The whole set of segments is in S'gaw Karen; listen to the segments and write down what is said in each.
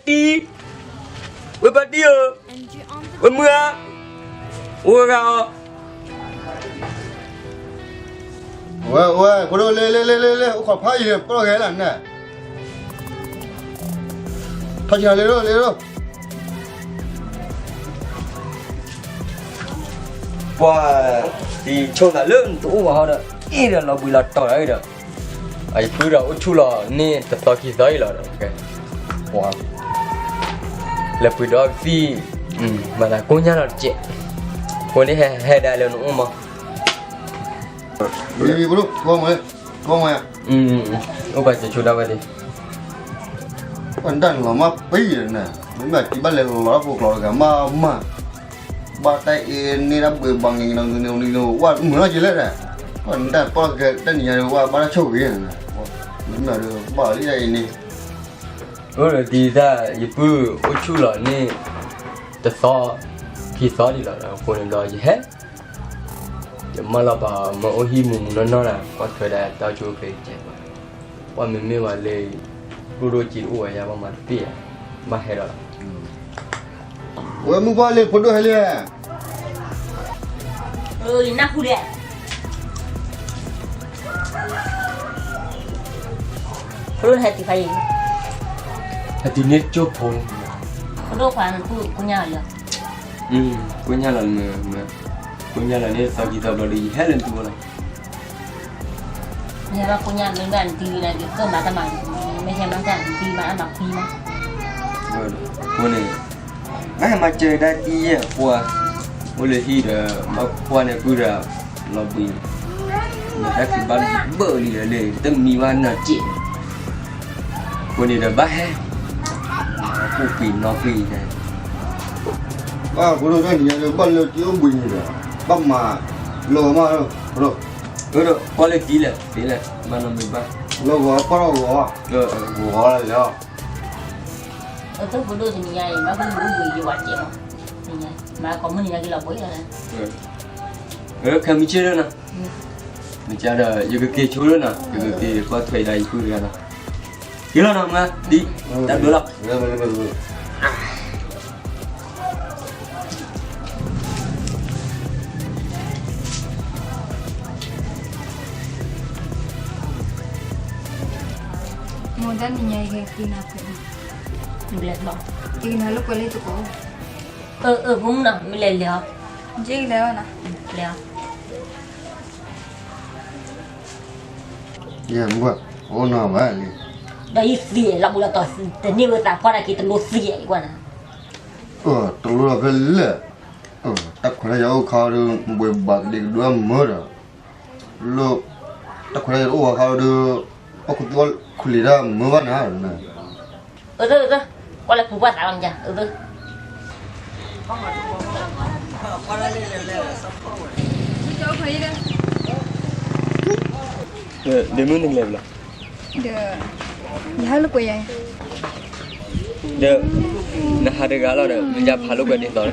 တံ, ဝဲဘၣ်တံဧၢ, ဝဲမုၢ်ဧါ, အိၣ်ဂၤအီၤ, ဝဲ, ဝဲ, ဖိဒိၣ် လဲၤ လဲၤ လဲၤ လဲၤ လဲၤ အိၣ်ခိးဖးယံၤ ပီၢ်ဂဲၤလၢနၤ, ထီၣ်က့ၤလၢ လဲၤ လဲၤ လဲၤ ပှၤ, ယဆိကမိၣ်လၢနတအိၣ်ဘၣ်ဟီဒီး အ့ၣ်ဒီးလီၤဘှံးလီၤတီၤဒီးအံၤဒီး, ယပုၢ်ဒီးအိၣ်ဆူၣ်လီၤန့ၢ်တသီခံသီအံၤလီၤဒီး, ပှၤ, လဲၤပှ့ၤဒီးကသံၣ်, မၤသးကိၢ်ညါလီၤတကဲး, အဃိန့ၣ်ဟဲဒၣ်လၢနအိၣ်မး, အိၣ်ဘၣ်စၢၤဆိဒၣ်ဝဲသ့ၣ်, ပှၤတၢ်လီၤမၢ်ပံၤန့ၣ်, မ့မ့ၢ်တံၤဘၣ်လဲၤလီၤလၢဖိကျိာ်တဂၤမးမး ဘၣ်တၢ်အ့န့ၢ်တၢ်ဘှံးဘၣ်င့ၤကနီၤန့ၣ် ဝဲမုာ်နီၢ်က့ၤလဲၣ်ဒီး, တၢ်ပီၢ်ကဲတၢ်နံၤညါဒီး ဝဲဘၣ်တၢ်ဆိၣ်ဂ့ၤန့ၣ်, မ့မ့ၢ်ဒီးဘၣ်လံတၢ်အ့န့ၣ်, အိၣ်ဒီးဒ်တၢ်ယပုၢ်အိၣ်ဆူၣ်လီၤန့ၢ် တသီ, ခံသီဒံးလီၤဒီး အဃိန့ၣ်ဒီးယဟဲ ယမၢလီၤပာ်မ့ၢ်အိၣ်ဟံၣ်မူးမူးနီၢ်နီၢ်ဒီး ကွၢ်ထွဲဒၣ်တၢ်အိၣ်ဆူၣ်အိၣ်ချ့ကဲးဘၣ်, ပှၤမ့မ့ၢ်ဝဲလၢ ကျိၣ်ဒိၣ်စ့တအိၣ်ဝဲယါဘၣ်မၤတပ့ၢ်ဧါ, ဘၣ်ဟဲဒီးလီၤ, ဝဲမုၢ်ပှၢ်လံ ဖိဒိၣ်ဟဲလံ, နၢ်ဟူဒီး ဖိဒိၣ်ဟဲတုၤဖးယံၤ, ဟဲတုၤန့ၣ်ကၠိဖိန့ၣ်, ဖိဒိၣ်ခွါနကိၢ်ညါလီၤ, ကိၢ်ညါလီၤ, ကိၢ်ညါလီၤန့ၣ် သီခံသီဘျီဒီး ယဟဲလၢနတူၢ်ဝဲလီၤ, ယဟဲဘၣ်ကိၢ်ညါမ့ၢ်ဘၣ်နတံၤဒီး ယကမၤတၢ်မၤ, မ့ၢ်ဟဲမၤတၢ်နတံၤမၤတၢ်မၤခွံမး, အဃိန့ၣ် ဘၣ်ဟဲမၤစၢၤတၢ်တံၤယဲၢ်ပှၤ, အိၣ်လၢဟံၣ်ဒီး ဘၣ်ကွၢ်န့ၢ်ပုၢ်ဒီး လီၤဘှံး, မ့ၢ်တၢ်ခံဘၣ်ဘၢၣ်လံဒီးလၢ တမံဘၣ်နီၢ်က့း, အဃိန့ၣ်ဒီးဘၣ်ဟဲ, ကူၣ်ပှံၤနီၢ်ပှံၤန့ၣ်, ဘၣ်ဖိဒိၣ်တၢ်နံၤညါဒီး ဘၣ်လၢတံၤအိၣ်ဘှံးန့ၣ်ဒီး ဘၣ်မၤလီၤမး, ဒီးကွၢ်လၢတံၤလဲၣ် သ့လဲၣ် မၤနီၢ်မ့ၢ်ဘၣ်, လၢဂီၤပၢ်ထီၣ်ဂီၤ, ဂီၤလီၤလီၤ အသုဖိဒိၣ်တနံၤညါအံၤ ဘၣ်ဖုၣ်အိၣ်ဘှံးယဝၤကဲးမး, နံၤညါမၤကိးမုၢ်နံၤညါက့ၤလီၤပှဲၤလီၤ, ခဲမုၢ်ဆ့ၣ်လၢနီၤ, မ့ၢ်ကဒီး ယကက့ၤဆိလၢနီၤ ယကက့ၤကွၢ်ထွဲဒၣ်ယပုၢ်တဂၤနီၤ, က့ၤလီၤနီၤ မၤဒ် တၢ်ဘျုးလီၤ, မိၢ်တၢ်နံၤညါအံၤ ကက့ၤနၤဖဲ, က့ၤနၤလၢပှဲၤလၢတကိး, အၢ အၢ ဖိမုၣ်နီၤ မ့ၢ်လဲၤလဲၤအီၤ, လဲၤအီၤ, အိၣ်နီၤဘၣ်လံ, ဒီးယသံလီၤဘူးလီၤတီၤ တန့ၢ်ဝဲသးဖီတၢ်က့ၤတလိသံကွၢ်နၤ, တလိလီၤဖဲလဲၣ်, တၢ်ခွဲးတၢ်ယာ်အိၣ်ခါဒီး ဘှဲးဘၣ်ကဒံကဒွဲမၢဒီး, လၢ တၢ်ခွဲးတၢ်ယာ်တအိၣ်ဘၣ်ခါဒီး အီၣ်ခူသူၣ်အီၣ်ခူလံၤတၢ်မၢဘၣ်နၤ, အၢ အၢ ကွၢ်လၢပူၤကွၢ်သးလီၤမ့ၢ်ဧါ, အၢ ဒီးမုၢ်နံၤလဲၤဘၣ်လီၤ, ဒီး ယဟးလၢကွဲးယၤ, ဒီး နဟးတဂၤလီၤဒီး မ့ၢ်ယါဖးလိာ်ကွဲးဒ်သိးလီၤ.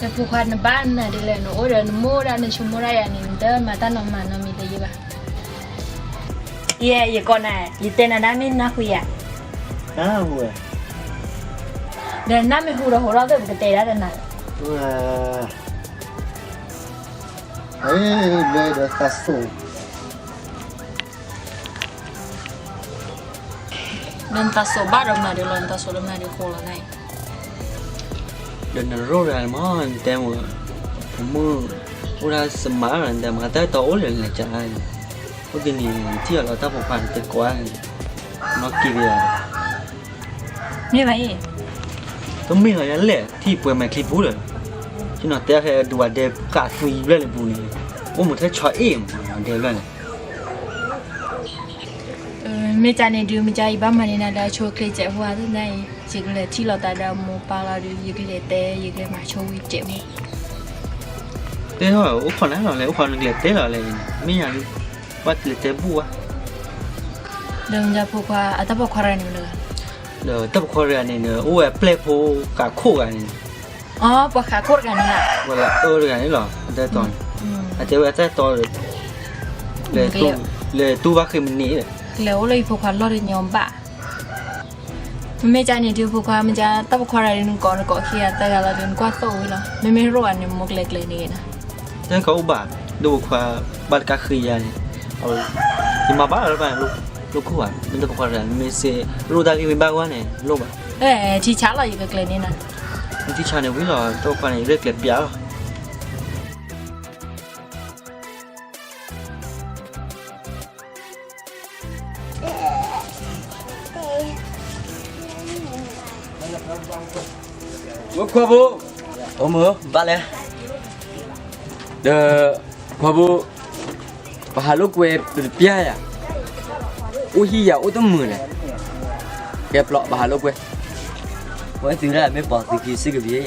နဖိခွါနဘၣ်နၤဒ်လဲၣ်, နအိၣ်ဒီးနမိၢ်ဒၣ် နဆိကမိၣ်ဒၣ်ယၤန့ၣ် နတမၤတၢ်နီတမံၤတယံာ်ဘၣ်. ယဲ ယကိးနၤ, ယတဲနၤဒၣ်မ့ၢ်နၢ်ဟူယၤ, ဒီးနၢ်မ့ၢ်ဟူဒီးဟိးထီၣ်သ့ၣ် ပကတဲဒၣ်ဒီးနၤ, ဒီးသးစိ ဒီးနတၢ်စိဘၣ်ဒီးမနုၤဒ်လီၤ, နတၢ်စိဒီးမနုၤဒ်ဃိလီၤန့ၣ်, ဒီးနရိၣ်ရၤမး နတဲမ့ၢ်, ဖိမုၣ် အိၣ်ဒၣ်စမး နတဲမ့ၢ် တၢ်တီအိၣ်လၢလဲၤကၢ်, အိၣ်က့ၤန့ၣ် ထံၣ်အီၤလီၤတၢ်ဖိခွါန့ၣ် တဲကိးအါ, နီၢ်က့ၤက့ၤဧါ, မ့ၢ်ဘၣ်အံၤ, တမ့ၢ်လီၤယၤလဲၣ် ထံၣ်ပှဲၤမဲာ်ချံပူၤဒီး, ဆ့ၣ်နီၤတဲအီၤဖဲဒုးဝဲဒဲကးသွံဘျဲၣ်လၢပူၤန့ၣ်, အိၣ်မူထဲဆီအ့ၣ်မး ဒဲဘျဲၣ်န့ၣ် မ့ၢ်ကန့ၣ်ဒုး မ့ၢ်ကယဘၣ်မၤန့ၢ်နၤလၢအဆိအချ့စဲးဖိဧါ, သနာ်အံၤ ယကလဲၤထံၣ်လိာ်သးဒီးမိၢ်ပၢ်လီၤဒီး ယကလဲၤတဲ ယကလဲၤမၤဆိဝံၤစဲးဖိ, တဲထီၣ် အိၣ်ခိးနၤလီၤလဲၣ်, အိၣ်ခိးနကလဲၤတဲလီၤလဲၣ်, မ့ၢ်ယၤလံ, ဘၣ်တလဲၤတဲဘူၣ်ဘၣ်. ဒီးဖိခွါ အတၢ်ပိာ်ခွါတဂၤန့ၣ်မနုၤလဲၣ်. ဒီးတၢ်ပိာ်ခွါတဂၤန့ၣ် အိၣ်ဝဲအပျဲၢ်ဖိဃးခိၣ်တဂၤန့ၣ်, အပှၤဃးခိၣ်တဂၤန့ၣ်လီၤ, ပှၤလၢအအၢတဂၤန့ၣ်လီၤ, အတၢ်တီန့ၣ်, အတဲဝဲအတၢ်တီဒီး လဲၤတူၢ်ဘၣ်ဃ့မနံၤ, ကလဲၤအိၣ်လၢယဖိခွါလီၢ်တညီဘၣ်. မ့မ့ၢ်ကန့ၣ် ဒုးဖိခွါ မ့ၢ်ကတၢ်ပိာ်ခွါတဂၤဒီး နကိးနကိးခံဂၤသၢဂၤလီၤဒီး နကွၢ်သိၣ်ဝံၤလီၤ, မ့မ့ၢ်ရိၣ်အန့ၣ် မ့ၢ်ကလဲၤကျဲၤန့ၣ်ဂ့ၤနၤ. တၢ်ကအိၣ်ဘၣ်, ဒုးဖိခွါ ဘၣ်တကးဃ့ယၤန့ၣ်, ယမၤဘၣ်လၢၤဘၣ်န့ၣ်, လိၣ်ခိၣ်ဘၣ်, မ့ၢ်တၢ်ပိာ်ခွါတဂၤ မ့ၢ်စ့ရိၣ်တၢ်ဂ့ၢ်မ့ၢ်ဘၣ်ဂီၢ်န့ၣ် လိၣ်ဘၣ်. ထံဆါလီၤ ယကကျဲၤန့ၢ်နၤ, ထံဆါန့ၣ်ဝံၤလီၤ, တၢ်ပိာ်ခွါန့ၣ် ယရဲၣ်ကျဲၤပျးလီၤ. ဝဲခွါဖိ, အိၣ်မုာ် ဘၣ်လဲၣ်, ဒီး ခွါဖိ, ပဟးလိာ်ကွဲပျါယၤ, အိၣ်ဟံၣ်ယၤအိၣ်တမုာ်လဲၣ်, ကဲပျီ ပဟးလိာ်ကွဲ, ဝဲသုဒၣ်မ့ၢ်ပှၤသုခံစ့ၢ်ကပၤယၤ,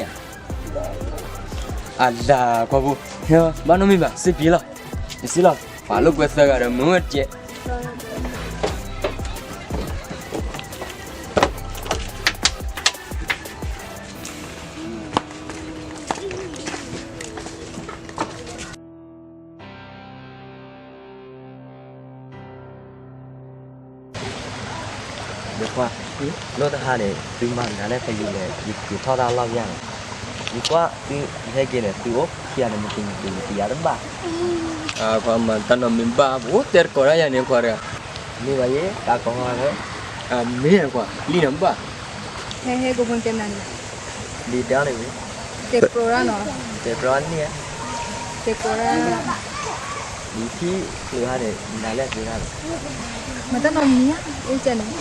အဒၣ်ခွါဖိ, ဘၣ်နီတမံၤဘၣ် စ့ၢ်ကပၤလီၤ, ယစ့ၢ်လီၤ, ပဟးလိာ်ကွဲသၢဂၤဒီးမုာ်ဝဲတကဲး. ဒီးခွါ, လီၢ်တဟါန့ၣ် သုမၤမနုၤလဲၣ် ဖဲယလဲၤ ယက့ၤထီၣ်တၢ်လီၢ်ဖဲန့ၣ်, ယကွၢ်သုဟဲက့ၤန့ၣ် သုအိၣ်ခံဂၤန့ၣ် မ့ၢ်က့ၤမ့ၢ်က့ၤယၤတဘၣ်. ခွါမၤတၢ်နီတမံၤဘၣ်, ပအိၣ်တဲတကိးတၢ်ယၤန့ၣ်ခွါတဂၤ, မ့ၢ်ဘၣ်ယဲ တၢ်ကီဟီလၢ မ့ၢ်ခွါ လံၣ်နီၤဘၣ်. ဟဲဟဲကိးဖိတဲမနုၤန့ၣ်, ဒ်တဲအီၤန့ၣ်ဝံၤ, တဲပြိးတၢ်နီၤ, တဲပြိးန့ၣ်, တဲပြိးတၢ်, ဒ်ထံၣ်ကျိဟါန့ၣ် နၤလဲၣ်ကျိဟါန့ၣ်, မတၢ်နီတမံၤဧါ, အိၣ်ကဲန့ၣ်,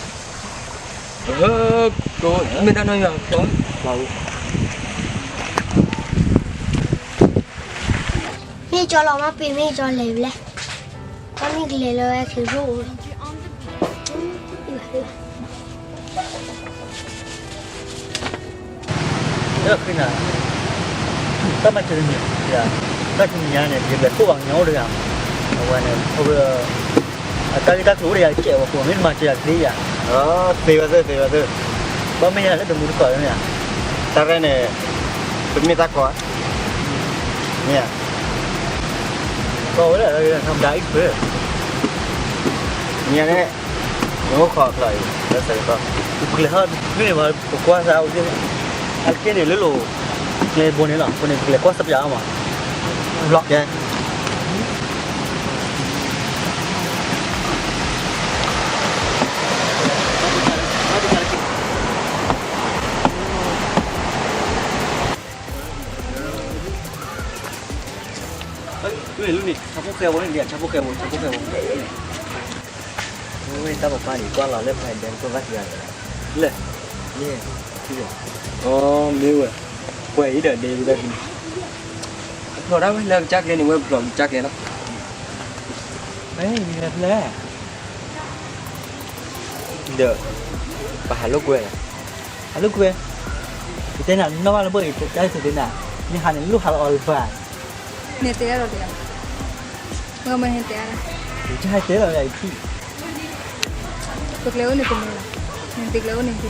မ့ၢ်တၢ်နီတမံၤ, မ့ၢ်ကၠီလီၤမးပ့ၤ မ့ၢ်ကၠီလဲၤဝဲလဲၣ်, တၢ်မ့ၢ်ကလဲၤလၢဝဲက့ၤရိၣ်ဝဲ တၢ်ဃ့နၤ, တၢ်မၤစၢၤတမံၤ, တၢ်တနံၤညါန့ၣ် ယလဲၤခိၣ်ဘၣ်ကညီအိၣ်တဂၤ, အဝဲန့ၣ် အတၢ်ဂ့ၢ်တၢ်ကျိၤအိၣ်ဒီးယၤကဲးဝဲကိး မ့ၢ်တမၤစၢၤယၤတသ့ယၤ, သ့ဝဲသ့ သ့ဝဲသ့, ဘၣ်မ့ၢ်ယၤလၢတမူတကိးမ့ၢ်ဧါ, တၢ်ရဲၣ်န့ၣ် ပမ့ၢ်တၢ်ကီဧါ, မ့ၢ်ဧါ, ကီဝဲဒၣ် မဒါအံၤတဖျၢၣ်, မ့ၢ်ဧါန့ၣ် နအိၣ်ခိးဖျိအံၤ လၢဆၢကတီၢ် ပကလဲၤဟီၣ်န့ၣ် ပကွၢ်စၢ်အိၣ်က့ၤ, အက့ၢ်န့ၣ်လၢလိၤ, ကျဲဘိန့ၣ်လီၤ အဃိန့ၣ် ပကလဲၤကွၢ်စၢ်ပၠးအီၤမး, ဘျီ, ကဲ န့ၣ် ဆၣ်ဖိၣ်ဃဲဘိန့ၣ် ဆၣ်ဖိၣ်ဃဲဘိ ဆၣ်ဖိၣ်ဃဲဘိ, ဝဲတၢ်ပပၢ်န့ၣ် ကွၢ်လီၤလၢဖဲဒဲးကဘၣ်သံအီၤ, လဲၣ်, မ့ၢ်, အမ့ၢ်ဝဲ, ပှဲၤအံၤဒီးဒဲးဝံၤတၢ်သံန့ၣ်, ဖျိးဒၣ်ဝဲလၢကစၢ်ကျဲန့ၣ် ဝဲဖျိးကစၢ်ကျဲလီၤ, ဝဲလဲၤဖဲလဲၣ် ဒီး ပဟးလိာ်ကွဲလီၤ, ဟးလိာ်ကွဲ, ယတဲနၤနီၢ်ဘၣ်လၢဘၣ်အံၤ တၢ်အံၤသုတဲနၤ, မ့ၢ်ဟးန့ၣ်လိၣ်ဟးလီၤအီၤလၢၤဘၣ်, နဲၣ်တဲဒၣ်ဒီးတဲ, မ့ၢ်ဟဲတဲဒၣ်, ယဟဲတဲလီၤယၤယထံၣ်, ပကျဲအိၣ်န့ၣ်တမ့ၢ်လီၤ, နတကျဲအိၣ်န့ၣ်တမ့ၢ်လီၤ,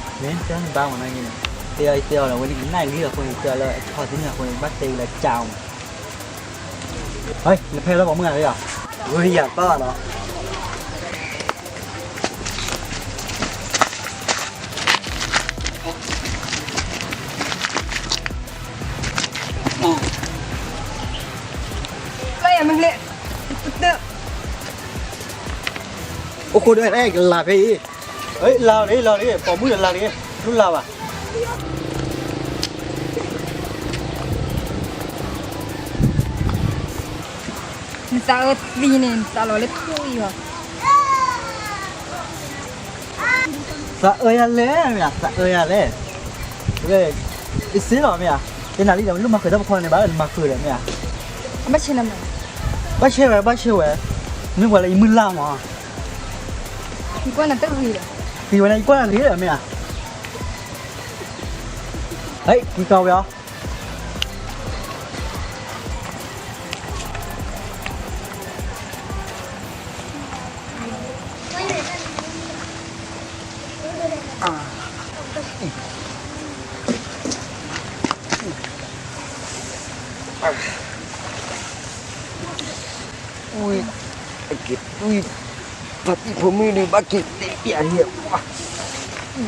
မ့ၢ်တဲနဘၣ်မနုၤဂ့ၤန့ၣ်, တဲအီၤယတဲအီၤလီၤ ဝဲန့ၣ်ကနၣ်ဂ့ၤလီၤအဃိန့ၣ် ယတဲအီၤလၢအခီၣ်သ့ၣ်န့ၣ်အဃိန့ၣ် ဘၣ်တဲဝံၤလၢကၠါအီၤမး ဟဲ နဖဲလၢပှၤမုၢ်ဂၤလၢယၤ, ဝဲယၤပၢ်နီၤ, အိၣ်ခိးဒီးလၢဖဲအံၤ, လၢလံ လၢလံ ပိာ်မုၣ်လၢလံ, လူလၢဘၣ် နသးအၢသံန့ၣ် နသးလီၤလၢထူအံၤဘၣ်, သးအၢယၤလဲၣ် မ့ၢ်ဧါ, သးအၢယၤလဲၣ်, အ့ၣ်စ့လီၤမ့ၢ်ဧါ, တဲနၤလံဒီး လူမၤဃုာ်တၢ်ပိာ်ခွါန့ၣ် ဘၣ်လၢနမၤဃုာ်ဒီးမ့ၢ်ဧါ, ဘၣ်ဆဲဝဲ ဘၣ်ဆဲဝဲ, မ့ၢ်ပှၤလၢယမုၢ်လၢ်မး, ယကွၢ်နၤတဂ့ၤဒီး, ယကွၢ်နၤတဂ့ၤဒီးမ့ၢ်ဧါ, ဟဲ က့ၤကီဝဲအီၤ. ဝံၤ, အက့ၤတွံၢ်, ပှၤတံၤဖိမုၣ်ဒုး ဘၣ်က့ၤတဲပျးယဲၢ်ပှၤ, အံၤ,